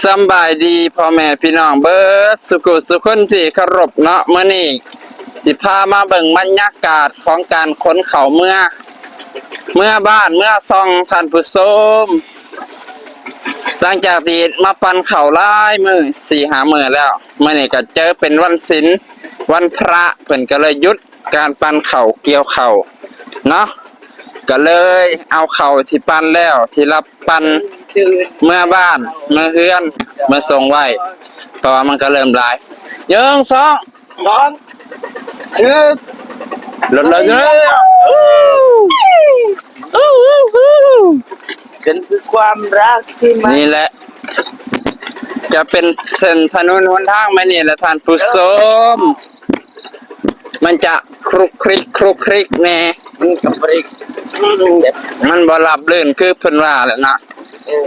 ສຳບາຍດີພໍ່ແມ່ພີ່ນ້ອງເບິດສຸຂູສຸຄົນທີ່ເຄົາລົບເນາະ, ມື້ນີ້ຊິພາມາເບິ່ງບັນຍາກາດຂອງການຂົນເຂົ້າເມືອ ເມືອບ້ານເມືອຊ່ອງທ່ານຜູ້ຊົມ. ຫຼັງຈາກທີ່ມາປັ່ນເຂົ້າຫຼາຍມື້ ສີ່ຫ້າມື້ແລ້ວ, ມື້ນີ້ກໍເຈີເປັນວັນສິນວັນພະ ເພິ່ນກໍເລີຍຢຸດ ການປັ່ນເຂົ້າກ່ຽວເຂົ້າເນາະ, ກໍເລີຍເອົາເຂົ້າທີ່ປັ່ນແລ້ວ ທີ່ລັບປັ່ນເມືອບ້ານ ເມືອເຮືອນ ເມືອສົ່ງໄວ້ ເພາະວ່າມັນກໍເລີ່ມຫຼາຍ. ໜຶ່ງ ສອງ ສອງ ໜຶ່ງ ລົດເລີຍ. ເປັນຄືຄວາມລັກທີ່ມັນ ນີ້ແຫຼະ ຈະເປັນເສັ້ນຖະໜົນຫົນທາງແບບນີ້ແຫຼະທ່ານຜູ້ຊົມ. ມັນຈະຄລຸກຄລິກ ຄລຸກຄລິກແດ່ ມັນກະບໍ່ໄດ້ ມັນບໍ່ລາບລື່ນຄືເພິ່ນວ່າແຫຼະເນາະ. ເອີ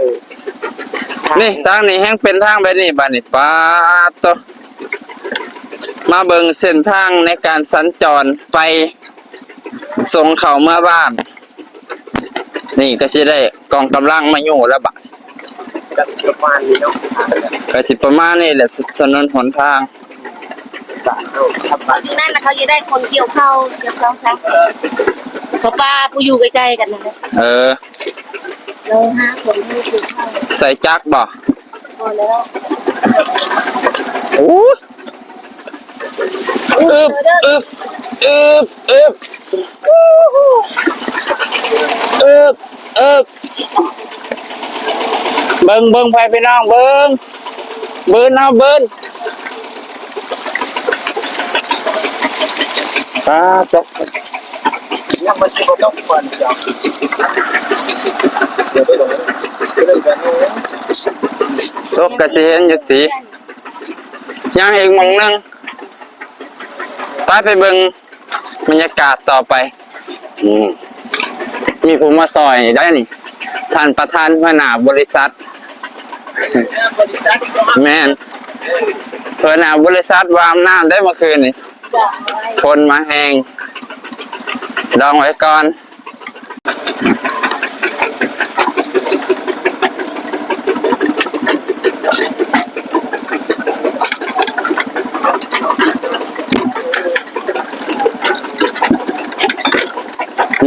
ນີ້ທາງນີ້ແຮ່ງເປັນທາງແບບນີ້ບາດນີ້ ປາດໂຕ. ມາເບິ່ງເສັ້ນທາງໃນການສັນຈອນໄປສົ່ງເຂົ້າເມືອບ້ານ. ນີ້ກໍຊິໄດ້ກອງກຳລັງມາຢູ່ແລ້ວບາດ ກໍຊິປະມານນີ້ເນາະ ກໍຊິປະມານນີ້ແຫຼະ ຖະໜົນຫົນທາງ. ຢູ່ນັ້ນນະ ເຂົາຈະໄດ້ຄົນກ່ຽວເຂົ້າ ກ່ຽວເຂົ້າຊະ ເຂົາປ່າຜູ້ຢູ່ໃກ້ໆກັນນັ້ນແຫຼະ. ເອີ ເລີຍຫາຄົນໃຫ້ກ່ຽວເຂົ້າ. ໃສ່ຈັກບໍ່? ພໍແລ້ວ. ໂອ້ ອຶບ ອຶບ ອຶບ ອຶບ ອຶບ ອຶບ. ເບິ່ງ ເບິ່ງ ພໍ່ແມ່ພີ່ນ້ອງ ເບິ່ງ ບືນເອົາ ບືນ. ປາດໂຕ ຍັງບໍ່ຊິບໍ່ຕົກກ່ອນ ຕົກກໍຊິເຫັນຢູ່ຕິ. ຍັງອີກໝ່ອງໜຶ່ງ ໄປ ໄປເບິ່ງບັນຍາກາດຕໍ່ໄປ. ອືມ ມີຜູ້ມາຊ່ອຍໄດ້ນີ້ ທ່ານປະທານຫົວໜ້າບໍລິສັດ. ແມ່ນ ຫົວໜ້າບໍລິສັດວ່າອຳນາດໄດ້ເມື່ອຄືນນີ້. ຝົນມາແຮງ ດອງໄວ້ກ່ອນ.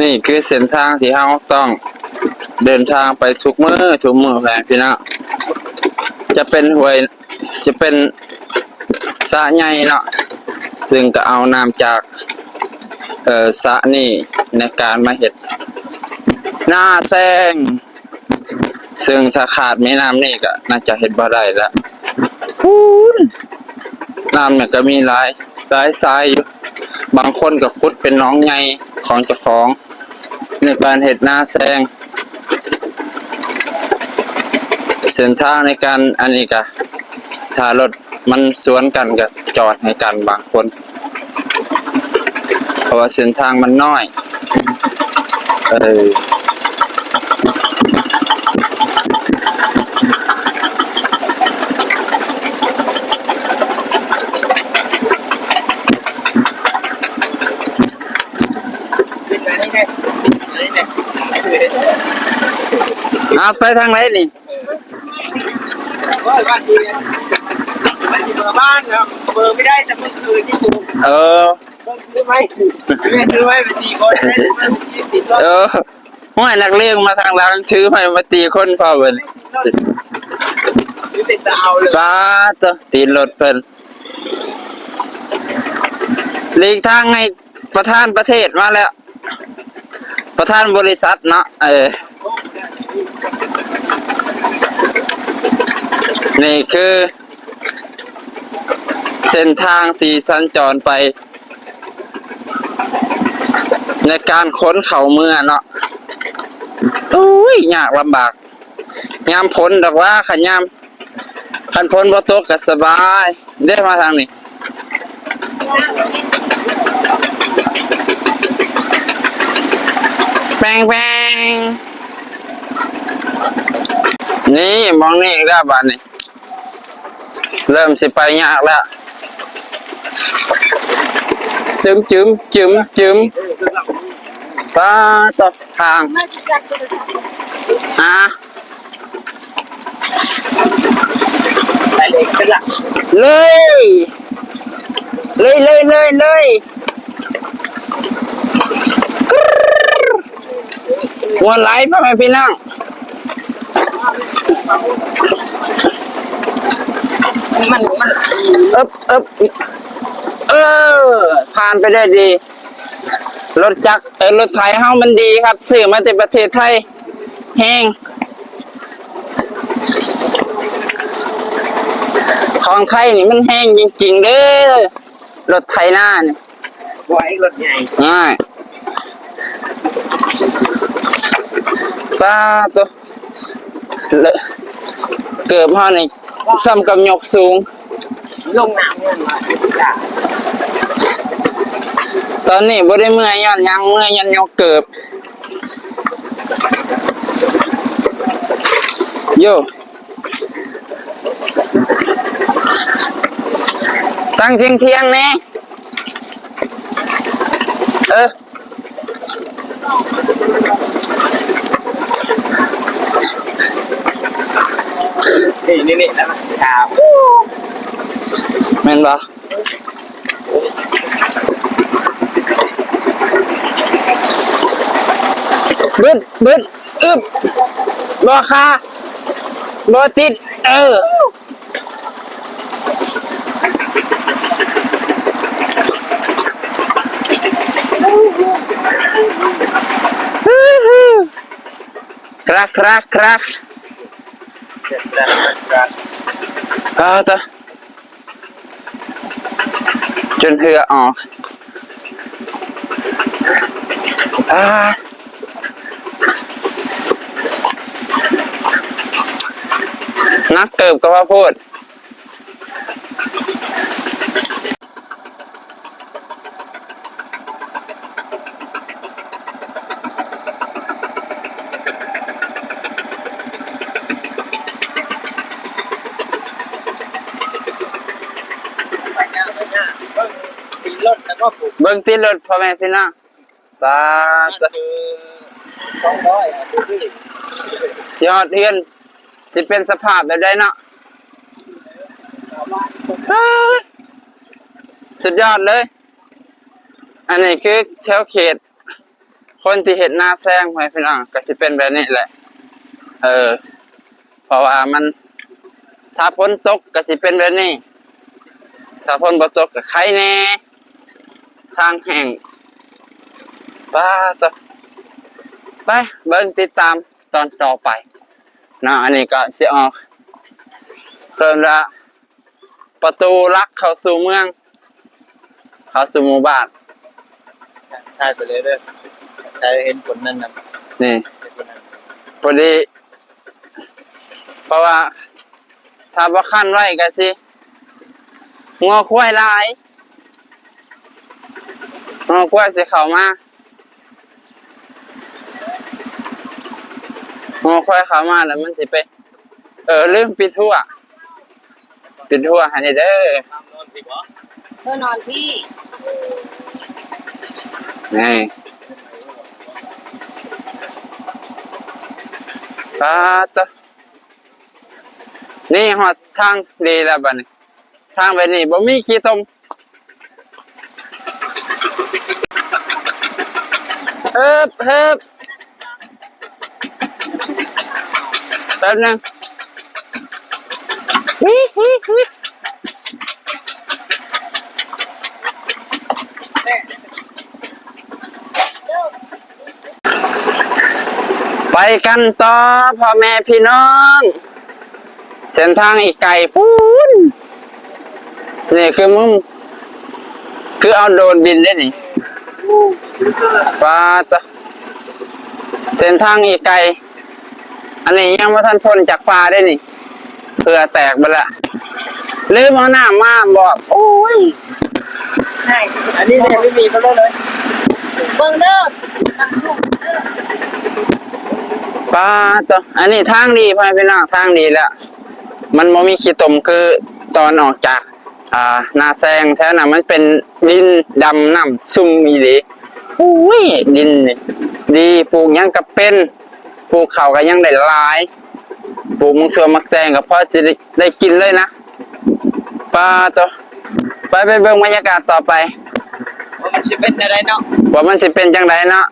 ນີ້ຄືເສັ້ນທາງທີ່ເຮົາຕ້ອງເດີນທາງໄປທຸກມື້ ທຸກມື້ ແມ່ພີ່ນ້ອງ. ຈະເປັນຫ້ວຍ ຈະເປັນສະໃຫຍ່ເນາະ ເຊິ່ງກໍເອົານ້ຳຈາກ ເອີ ສະນີ້ໃນການມາເຮັດນາແຊງ, ເຊິ່ງຖ້າຂາດແມ່ນ້ຳນີ້ກໍໜ້າຈະເຮັດບໍ່ໄດ້ລະ. ພຸ້ນ ນ້ຳນີ້ກໍມີຫຼາຍ ຫຼາຍສາຍຢູ່, ບາງຄົນກໍຂຸດເປັນໜອງໃຫຍ່ຂອງເຈົ້າຂອງ ໃນການເຮັດນາແຊງ. ເສັ້ນທາງໃນການອັນນີ້ກະ ຖ້າລົດມັນສວນກັນກະຈອດໃຫ້ກັນບາງຄົນ ເພາະວ່າເສັ້ນທາງມັນນ້ອຍ. ເອີ. ເອົາໄປທາງໃດນີ້? ໂອ້ຍ ວ່າຊິ ວ່າຊິເບີບ້ານເນາະ ເບີບໍ່ໄດ້ແຕ່ມື້ຄືນນີ້. ເອີ ເບິ່ງຖືໄມ້ ແມ່ນຖືໄມ້ໄປຕີຄົນ ເອີ ໂອ້ຍ ນັກເລງມາທາງຫຼັງ ຖືໄມ້ມາຕີຄົນພ້ອມເພິ່ນ. ເປັນຕາເອົາເລີຍ ປາດໂຕ ຕີນລົດເພິ່ນ. ຫຼີກທາງໃຫ້ປະທານປະເທດມາແລ້ວ ປະທານບໍລິສັດເນາະ. ເອີ ນີ້ຄືເສັ້ນທາງທີ່ສັນຈອນໄປ ໃນການຂົນເຂົ້າເມືອເນາະ. ໂອ້ຍ ຍາກລຳບາກ ຍາມຝົນດອກວ່າ ຄັນຍາມ ຄັນຝົນບໍ່ຕົກກໍສະບາຍເດ້. ມາທາງນີ້ ແປງໆ ນີ້ ໝ່ອງນີ້ອີກແລ້ວບາດນີ້. ເລີ່ມຊິໄປຍາກແລ້ວ ຈຶມ ຈຶມ ຈຶມ ຈຶມ. ປາດໂຕ ທາງ ຫາ. ເລີຍ ເລີຍ ເລີຍ ເລີຍ ເລີຍ ມ່ວນຫຼາຍ ພໍ່ແມ່ພີ່ນ້ອງ. ມັນ ມັນ ເອີບ ເອີບ ເອີ ຜ່ານໄປໄດ້ດີ. ລົດຈັກ ເອີ ລົດໄຖເຮົາມັນດີຄັບ ຊື້ມາແຕ່ປະເທດໄທ ແຮງ ຂອງໄທນີ້ມັນແຮງຈິງໆເດີ ລົດໄຖນານີ້ ບໍ່ໃຫ້ລົດໃຫຍ່ ງ່າຍ ປາໂຕ ເລີ ເກີບເຮົານີ້ສ່ຳກັບຍົກສູງ ລົງນ້ຳເງິນມາ ຕອນນີ້ບໍ່ໄດ້ເມື່ອຍຍ້ອນຫຍັງ ເມື່ອຍຍ້ອນຍົກເກີບ ໂຢ ຕັ້ງທຽງໆແດ່ ເອີ. ນີ້ ນີ້ ນີ້ ແມ່ນບໍ່? ບຶດ ບຶດ ອຶບ ບໍ່ຄາ ບໍ່ຕິດ ເອີ. ຄຣັກ ຄຣັກ ຄຣັກ ເອົາຕະ ຈົນເຫື່ອອອກ ອາ ໜັກເກີບກໍວ່າໂພດ. ເບິ່ງຕິດລົດ ພໍ່ແມ່ພີ່ນ້ອງ. ປາດ ສອງຮ້ອຍ ຊິຮອດເຮືອນ ຊິເປັນສະພາບແບບໃດເນາະ? ປາດ ສຸດຍອດເລີຍ. ອັນນີ້ຄືແຖວເຂດຄົນທີ່ເຮັດນາແຊງ ພໍ່ແມ່ພີ່ນ້ອງ ກໍຊິເປັນແບບນີ້ແຫຼະ ເອີ. ເພາະວ່າມັນ ຖ້າຝົນຕົກກໍຊິເປັນແບບນີ້ ຖ້າຝົນບໍ່ຕົກກໍໄຄແດ່ ທາງແຫ້ງ. ປາດໂຕ ໄປເບິ່ງຕິດຕາມຕອນຕໍ່ໄປເນາະ. ອັນນີ້ກໍຊິອອກ ເອີ້ນວ່າ ປະຕູຫຼັກເຂົ້າສູ່ເມືອງ ເຂົ້າສູ່ໝູ່ບ້ານ ຖ່າຍໄປເລີຍເດີ ຖ່າຍໃຫ້ເຫັນຄົນນັ້ນນຳ ນີ້ ພໍດີ ເພາະວ່າຖ້າບໍ່ຄັນໄວ້ກໍຊິ ງົວຄວາຍຫຼາຍ ງົວຄວາຍຊິເຂົ້າມາ ງົວຄວາຍເຂົ້າມາແລ້ວມັນຊິໄປ ເອີ ລືມປິດຮົ້ວ ປິດຮົ້ວໃຫ້ແດ່ເດີ. ເອີ ນອນພີ້ ນີ້ ປາດໂຕ ນີ້ຮອດທາງດີແລ້ວບັດນີ້ ທາງແບບນີ້ບໍ່ມີຂີ້ຕົມ. ເຮີບ ເຮີບ ແປັບໜຶ່ງ ໄປກັນຕໍ່ ພໍ່ແມ່ພີ່ນ້ອງ. ເສັ້ນທາງອີກໄກພຸ້ນ ນີ້ຄືມຸມ ຄືເອົາໂດຣນບິນເດ້ນີ້ ປາດໂຕ ເສັ້ນທາງອີກໄກ. ອັນນີ້ຍັງບໍ່ທັນພົ້ນຈາກປ່າເດ້ນີ້ ເຫື່ອແຕກເບິດລະ ລືມເອົານ້ຳມາບອກ ໂອ້ຍ. ອັນນີ້ແມ່ນມີເບິ່ງເດີ ນ້ຳຊຸມເດີ ປາດໂຕ ອັນນີ້ທາງດີ ພໍ່ແມ່ພີ່ນ້ອງ ທາງດີແລ້ວ ມັນບໍ່ມີຂີ້ຕົມຄືຕອນອອກຈາກ ອ່າ ນາແຊງ ແຖວນັ້ນມັນເປັນດິນດຳນ້ຳຊຸ່ມອີ່ຫຼີ. ໂອ້ຍ ດິນນີ້ດີ ປູກຫຍັງກໍເປັນ ປູກເຂົ້າກໍຍັງໄດ້ຫຼາຍ ປູກໝາກຖົ່ວໝາກແຕງກໍພໍຊິໄດ້ ໄດ້ກິນເລີຍນະ. ປາໂຕ ໄປ ໄປເບິ່ງບັນຍາກາດຕໍ່ໄປ ວ່າມັນຊິເປັນແນວໃດເນາະ ວ່າມັນຊິເປັນຈັ່ງໃດເນາະ.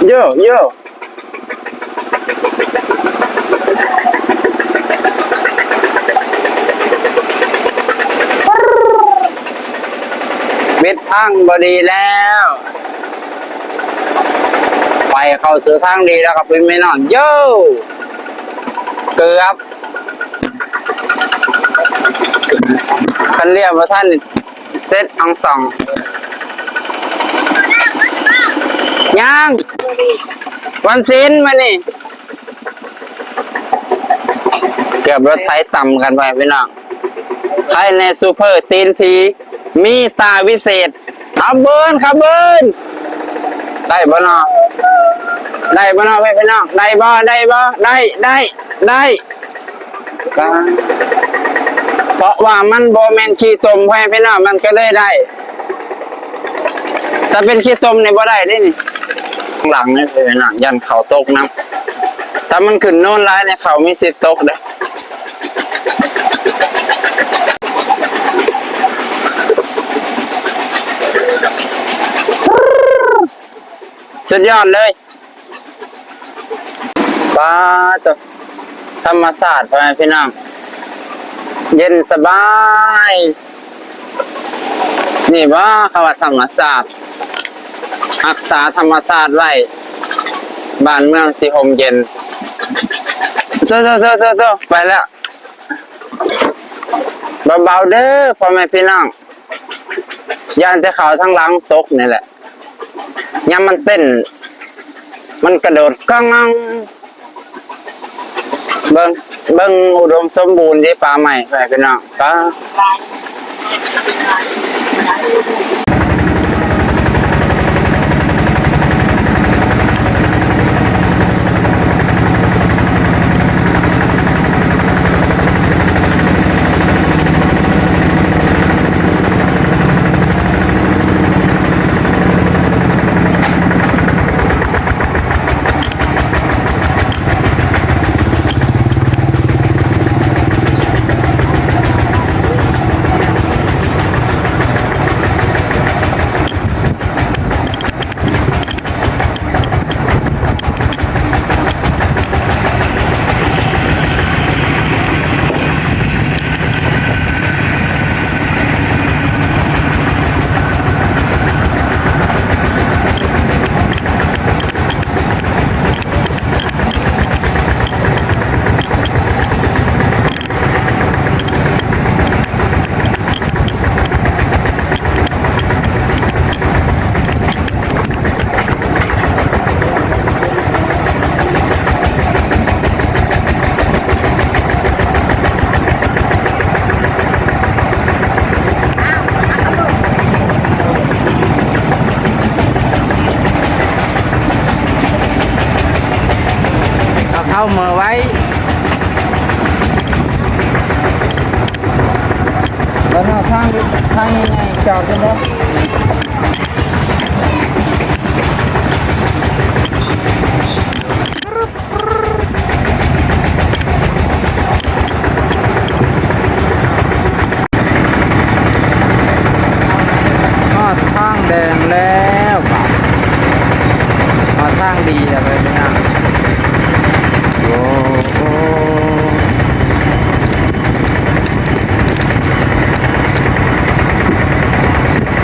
ໂຢ ໂຢ ເບັດພັງບໍ່ດີແລ້ວ ໄປເຂົ້າສູ່ທາງດີແລ້ວຄັບພີ່ນ້ອງ. ໂຢ ເກືອບ ຄັນລຽບບໍ່ທັນ ເຊັດອອງສອງ ຍັງ ວັນສິນມື້ນີ້ ເກືອບລົດໄຖຕຳກັນໄປພີ່ນ້ອງ. ໃຜແນ່ ຊູເຟີຕີນຜີ ມີຕາວິເສດ ຂະບວນ ຂະບວນ ໄດ້ບໍ່ເນາະ ໄດ້ບໍ່ເນາະ ພີ່ນ້ອງ ໄດ້ບໍ່ ໄດ້ບໍ່ ໄດ້ ໄດ້ ໄດ້. ເພາະວ່າມັນບໍ່ແມ່ນຂີ້ຕົມ ພໍ່ແມ່ພີ່ນ້ອງ ມັນກໍເລີຍໄດ້ ຖ້າເປັນຂີ້ຕົມນີ້ບໍ່ໄດ້ເດ້ນີ້. ຫຼັງນີ້ພີ່ນ້ອງ ຢ້ານເຂົ້າຕົກນຳ ຖ້າມັນຂຶ້ນໂນນຫຼາຍນີ້ ເຂົ້າມີສິດຕົກເດ້. ສຸດຍອດເລີຍ. ປາໂຕ ທຳມະຊາດ ພໍ່ແມ່ພີ່ນ້ອງ ເຢັນສະບາຍ. ນີ້ບໍ່ ຄຳວ່າທຳມະຊາດ ຮັກສາທຳມະຊາດໄວ້ ບ້ານເມືອງຊິຮົ່ມເຢັນ. ໂຕ ໂຕ ໂຕ ໂຕ ໄປແລ້ວ ເບົາໆເດີ ພໍ່ແມ່ພີ່ນ້ອງ. ຢ້ານຈະເຂົ້າທາງຫຼັງຕົກນີ້ແຫຼະ ຍາມມັນເຕັ້ນ ມັນກະໂດດກະງັງ. ເບິ່ງ ເບິ່ງອຸດົມສົມບູນເດ້ ປ່າໄມ້ ພໍ່ແມ່ພີ່ນ້ອງ. ປາ ເອົາເຂົ້າເມືອໄວ້ ແລ້ວເນາະ ທາງ ທາງໃຫຍ່ໆ ຈອດກັນເດີ. ຮອດທາງແດງແລ້ວບາດ ຮອດທາງດີແລ້ວເວີຍພີ່ນ້ອງ. ໂອ້ໂຫ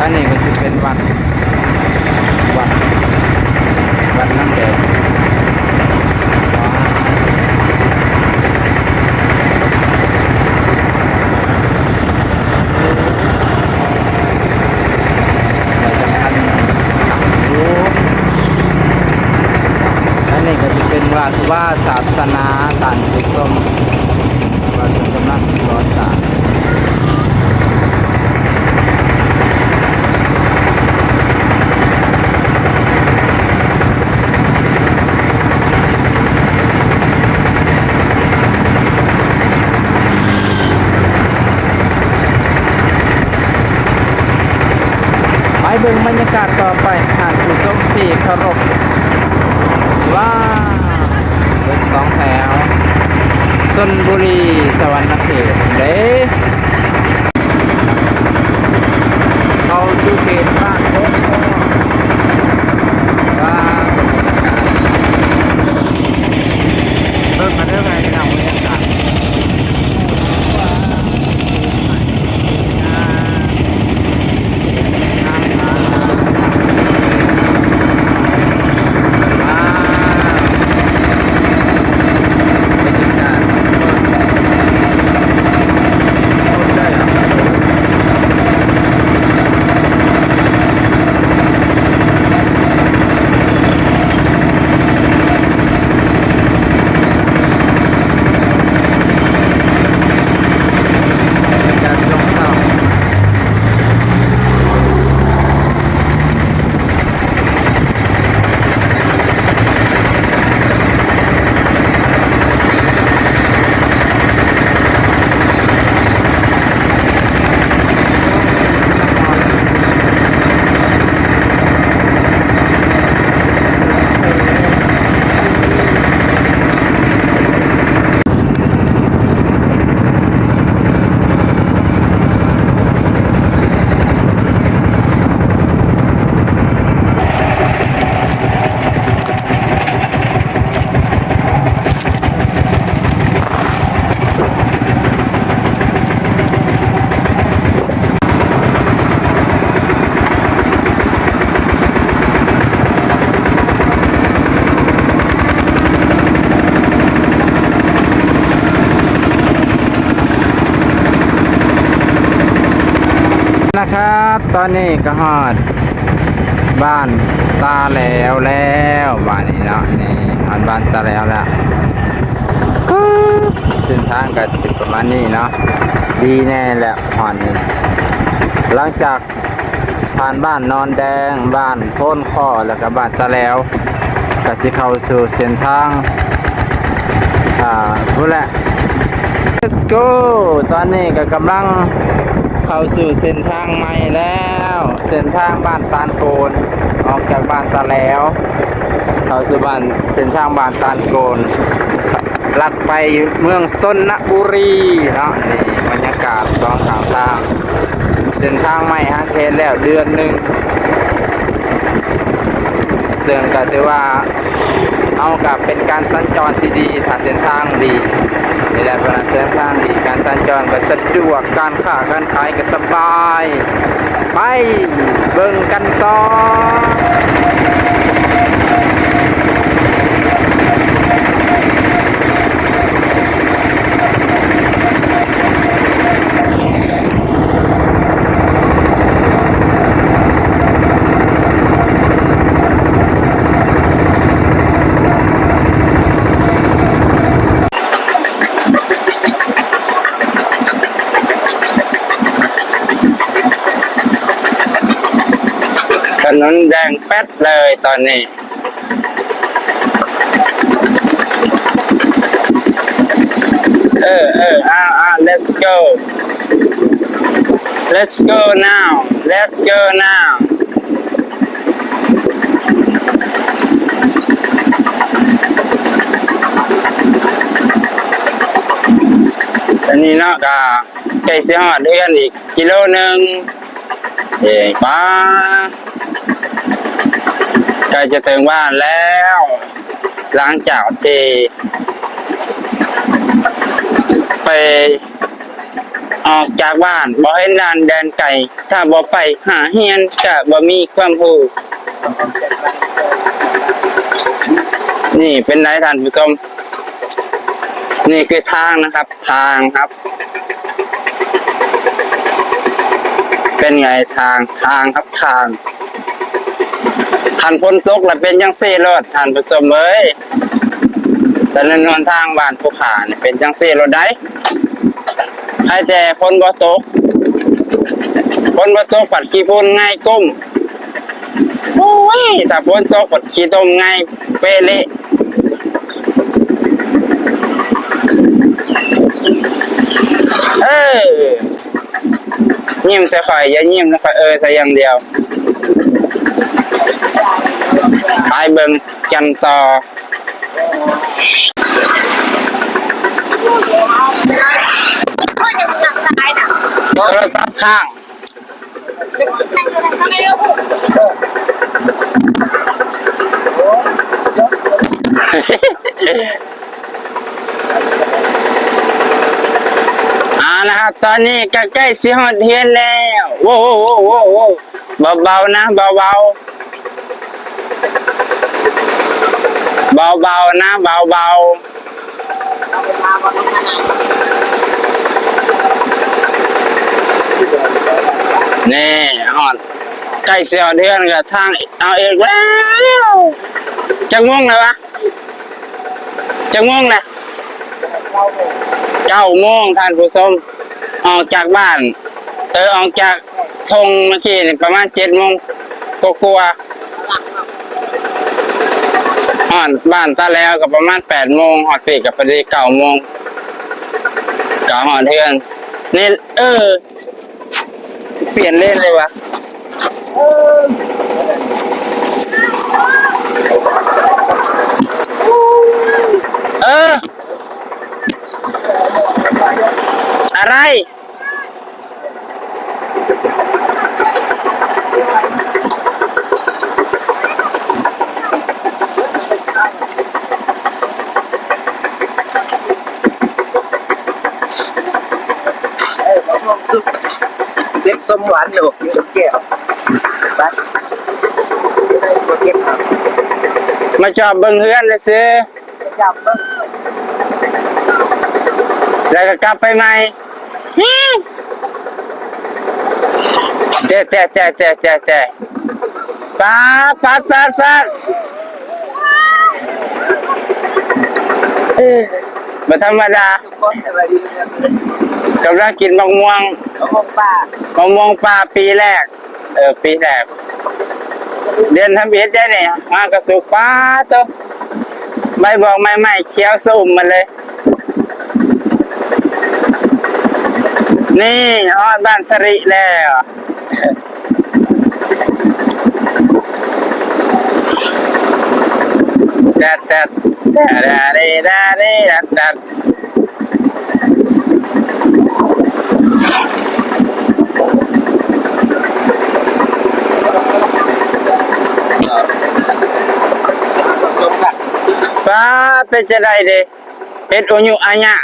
ອັນນີ້ກໍຊິເປັນວັດ ວັດ ວັດນ້ຳແດງ. ອັນນີ້ກໍຊິເປັນວັດວາສາສະໜາ ທ່ານຜູ້ຊົມ. ວ່າເພິ່ນກຳລັງກໍ່ສ້າງ. ໄປເບິ່ງບັນຍາກາດຕໍ່ໄປ ທ່ານຜູ້ຊົມທີ່ເຄົາລົບ. ວ້າວ ລົດສອງແຖວ ຊົນບຸຣີ ສະຫວັນນະເຂດເດ້. ເຂົ້າສູ່ເຂດບ້ານໂພນ ວ້າວ ເບິ່ງມາເດີ ໃຜເຮົາ ບັນຍາກາດ. ນະຄັບ ຕອນນີ້ກໍຮອດບ້ານຕາແຫຼວແລ້ວ ບາດນີ້ເນາະ ນີ້ຮອດບ້ານຕາແຫຼວແລ້ວ. ເສັ້ນທາງກໍຊິປະມານນີ້ເນາະ ດີແນ່ແຫຼະ ຮອດນີ້ ຫຼັງຈາກຜ່ານບ້ານນອນແດງ ບ້ານໂພນຄໍ້ ແລ້ວກໍບ້ານຕາແຫຼວ ກໍຊິເຂົ້າສູ່ເສັ້ນທາງ ອ່າ ພຸ້ນແຫຼະ. Let's go ຕອນນີ້ກໍກຳລັງເຂົ້າສູ່ເສັ້ນທາງໃໝ່ແລ້ວ ເສັ້ນທາງບ້ານຕານໂກນ ອອກຈາກບ້ານຕາແຫຼວ ເຂົ້າສູ່ບ້ານ ເສັ້ນທາງບ້ານຕານໂກນ ລັດໄປເມືອງຊົນນະບູລີເນາະ. ນີ້ບັນຍາກາດສອງຂ້າງທາງ ເສັ້ນທາງໃໝ່ຫາເຮັດແລ້ວເດືອນໜຶ່ງ ເຊິ່ງກໍຖືວ່າ ເຮົາກໍເປັນການສັນຈອນທີ່ດີ ຖ້າເສັ້ນທາງດີ ນີ້ແຫຼະ ເສັ້ນທາງດີ ການສັນຈອນກໍສະດວກ ການຄ້າການຂາຍກໍສະບາຍ. ໄປເບິ່ງກັນຕໍ່. ຖະໜົນແດງແປັດເລີຍຕອນນີ້. ເອີ ເອີ ເອົາ ເອົາ let's go let's go now let's go now. ອັນນີ້ເນາະ ກະໃກ້ຊິຮອດເຮືອນອີກກິໂລໜຶ່ງ. ເອີ ປ້າ ໃກ້ຈະເຖິງບ້ານແລ້ວ ຫຼັງຈາກທີ່ໄປ ອອກຈາກບ້ານບໍ່ເຫັນດ່ານແດນໄກ ຖ້າບໍ່ໄປຫາຮຽນກະບໍ່ມີຄວາມຮູ້. ນີ້ເປັນໄດທ່ານຜູ້ຊົມ? ນີ້ຄືທາງນະຄັບ ທາງຄັບ ເປັນໄງທາງ ທາງຄັບ ທາງ. ຄັນຝົນຕົກລະເປັນຈັ່ງຊີ້ໂລດທ່ານຜູ້ຊົມເອີຍ. ຖະໜົນຫົນທາງບ້ານພູຂານີ້ເປັນຈັ່ງຊີ້ໂລດໃດ໋. ໃຫ້ແຕ່ຝົນບໍ່ຕົກ ຝົນບໍ່ຕົກພັດຂີ້ຝຸ່ນໄງ່ກຸ້ມ. ໂອ້ຍ ຖ້າຝົນຕົກພັດຂີ້ຕົມໄງ່ເປເລະ. ເອີ. ຍິ້ມໃສ່ຂ້ອຍ ຢ່າຍິ້ມນຳຂ້ອຍ ເອີໃສ່ຢ່າງດຽວ. ໄປເບິ່ງກັນຕໍ່. ໂທລະສັບຄ້າງ. ເອົາລະຄັບ ຕອນນີ້ກໍໃກ້ຊິຮອດເຮືອນແລ້ວ. ໂອ້ ໂອ້ ໂອ້ ໂອ້ ເບົາໆນະ ເບົາໆ ເບົາໆນະ ເບົາໆ. ນີ້ຮອດ ໃກ້ຊິຮອດເຮືອນ ກໍທາງເອົາອີກແລ້ວ. ຈັກໂມງແລ້ວວະ? ຈັກໂມງແລ້ວ? ເກົ້າໂມງ ທ່ານຜູ້ຊົມ. ອອກຈາກບ້ານ ເອີ ອອກຈາກທົ່ງເມື່ອກີ້ນີ້ປະມານເຈັດໂມງກວ່າໆ. ຮອດບ້ານຕາແຫຼວກໍປະມານແປດໂມງ ຮອດພີ້ກໍພໍດີເກົ້າໂມງ ກໍຮອດເຮືອນນີ້. ເອີ ປ່ຽນເລນເລີຍວະ. ເອີ ອະໄລ? ເອີ ມະມ່ວງສຸກ ເດັດສົ້ມຫວານຢູ່ ກິນກັບແຈ່ວ. ໄປ ມາຈອບເບິ່ງເຮືອນຊື່ໆ. ໄປຈັບເບິ່ງ ແລ້ວກໍກັບໄປໃໝ່. ແຈະ ແຈະ ແຈະ ແຈະ ແຈະ ປາດ ປາດ ປາດ ປາດ. ບໍ່ທຳມະດາ ກຳລັງກິນໝາກມ່ວງ ໝາກມ່ວງປ່າ ໝາກມ່ວງປ່າປີແລກ. ເອີ ປີແລກ ເດືອນທຳອິດເດ້ນີ້ ມາກະສຸກ ປາດໂທ້ ໃບບອກໃໝ່ໆ ຂຽວຊະອຸ່ມໝົດເລີຍ. ນີ້ຮອດບ້ານສະລິແລ້ວ. ແຈດ ແຈດ ແຈດ ແຈດ ແຈດ. ປ້າ ເປັນຈັ່ງໃດເດ ເຮັດອຸຍຸອາຍະ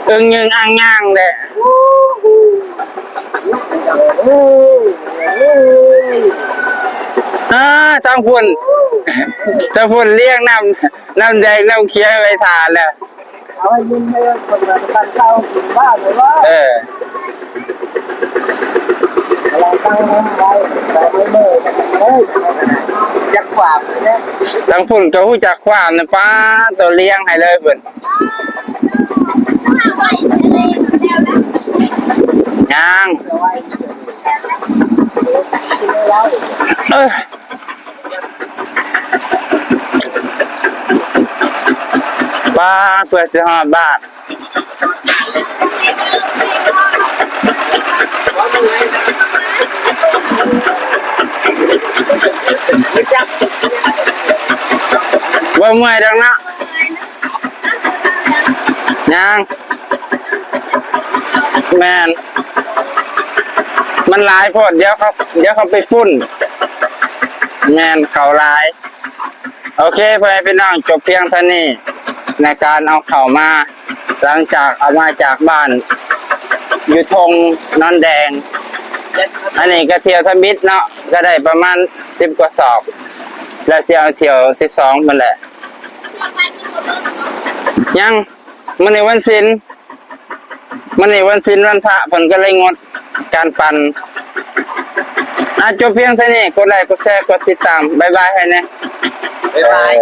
ອຶງຍຶງອາງຍາງແດ່. ເອີ ທາງພຸ້ນ ທາງພຸ້ນລ້ຽງນ້ຳ ນ້ຳແດງນ້ຳຂຽວໄວ້ຖ້າແລ້ວ. ເອົາໃຫ້ຍິນໄປເບິ່ງ ເອົາໄປປັນເຂົ້າກິນບ້ານເລີຍວ່າ. ເອີ ກຳລັງຕັ້ງໂຮມໄວ້ ໄປເບິ່ງເດີ ຈັກຄວາມເດ້. ທາງພຸ້ນກໍຮູ້ຈັກຄວາມນະ ປ້າໂຕລ້ຽງໃຫ້ເລີຍເພິ່ນ. ຍັງ ເອີ. ປ້າ ເພື່ອຊິຮອດບ້ານ ບໍ່ເມື່ອຍດອກເນາະ. ຍັງ ແມ່ນ ມັນຫຼາຍໂພດ ດຽວເຂົາ ດຽວເຂົາໄປປຸ້ນ. ແມ່ນ ເຂົາຫຼາຍ. ໂອເຄ ພໍ່ແມ່ພີ່ນ້ອງ ຈົບພຽງເທົ່ານີ້ ໃນການເອົາເຂົ້າມາ ຫຼັງຈາກເອົາມາຈາກບ້ານ ຢູ່ທົ່ງນອນແດງ. ອັນນີ້ກໍຖ້ຽວທຳອິດເນາະ ກໍໄດ້ປະມານສິບກວ່າສອບ ແລ້ວຊິເອົາຖ້ຽວທີສອງພຸ້ນແຫຼະ. ຍັງ ມື້ນີ້ວັນສິນ ມື້ນີ້ວັນສິນວັນພະ ເພິ່ນກໍເລີຍງົດການປັ່ນ. ອ່ະ ຈົບພຽງເທົ່ານີ້ ກົດໄລ ກົດແຊ ກົດຕິດຕາມ ບາຍບາຍໃຫ້ແດ່. ບາຍບາຍ.